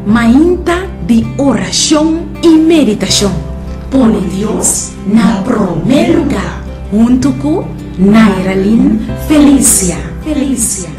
Mainta di orashon i meditashon. Pone Dios na promé lugá huntu ku Nairalyn Felicia. Felicia.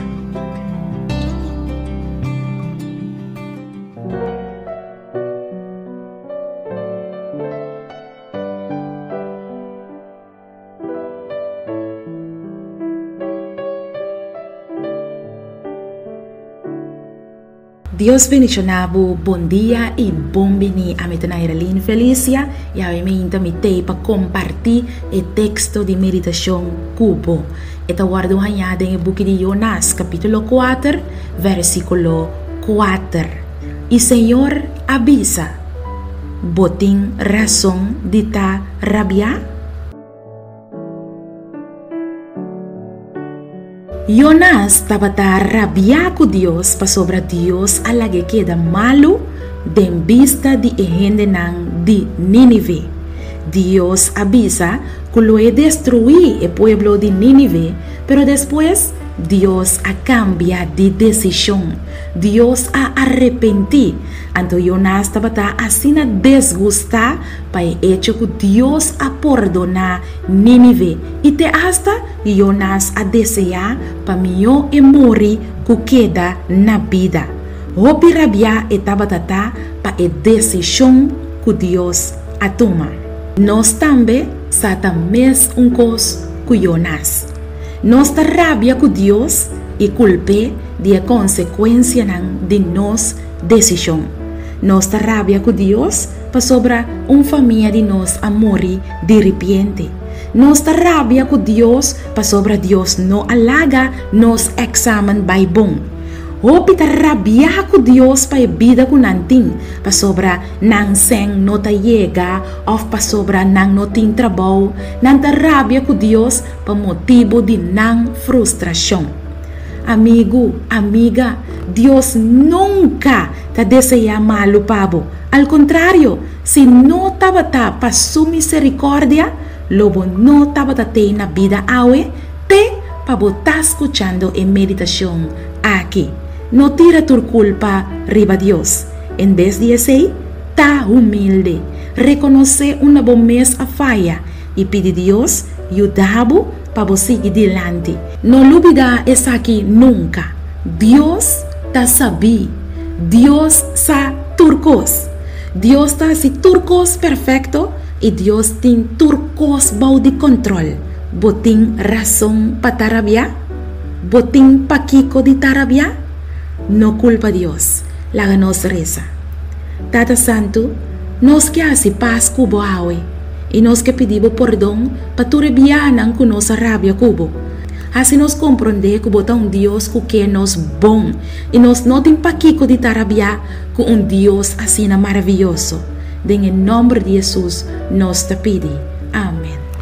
Dios bendiciona bo, bon dia y bon bini. Ami ta Nairalyn Felicia y awe mi inta mi tey pa comparti e texto di meditacion cu bo. E ta wordo haña den e buki di Jonas, capitulo 4, versiculo 4. Y Señor a bisa, Bo tin rason di ta rabiá? Jonas tabata rabiá ku Dios pasobra Dios a lag'é keda malu den bista di e hendenan di Nínive. Dios a bisa ku lo e destruí e pueblo di Nínive, pero despues Dios a kambia di desishon. Dios a arepentí. Anto Jonas tabata asina desgustá pa e echo ku Dios a pordoná Nínive, i te asta Jonas a deseá pa mihó e muri ku keda na bida. Hopi rabiá e tabata ta pa e desishon ku Dios a tuma. Nos tambe sa ta mes un kos ku Jonas. Nos ta rabia ku Dios i kulp'é di e konsekuensianan di nos desishon. Nos ta rabia ku Dios pasobra un famia di nos a muri diripiente. Nos ta rabia ku Dios pasobra Dios no a laga nos èksamen bai bon. Hopi ta rabiá ku Dios pa e bida ku nan tin, pasobra nan sèn no ta yega òf pasobra nan no tin trabou. Nan ta rabia ku Dios pa motibu di nan frustrashon. Amigu, amiga, Dios nunka ta deseá malu pa bo. Al kontrario, si no tabata pa su miserikòrdia, lo bo no tabata tei na bida awe te pa bo ta skuchando e meditashon aki. No tira tur kulpa riba Dios. En bes di esei, ta humilde, rekonosé unda bo mes a faya i pidi Dios yuda bo pa bo sigui dilanti. No lubidá esaki nunka, Dios ta sabí. Dios sa tur kos. Dios ta hasi tur kos perfekto i Dios tin tur kos bou di kontrol. Bo tin rason pa ta rabiá? Bo tin pakiko di ta rabiá? No kulpa Dios. Laga nos resa. Tata Santu, nos ke hasi pas ku bo awe i nos ke pidi bo pordon pa tur e biahanan ku nos a rabia ku bo. Hasi nos komprondé ku bo ta un Dios ku ke nos bon i nos no tin pakiko di ta rabiá ku un Dios asina maravioso. Den e nòmber di Hesus nos ta pidi. Amen.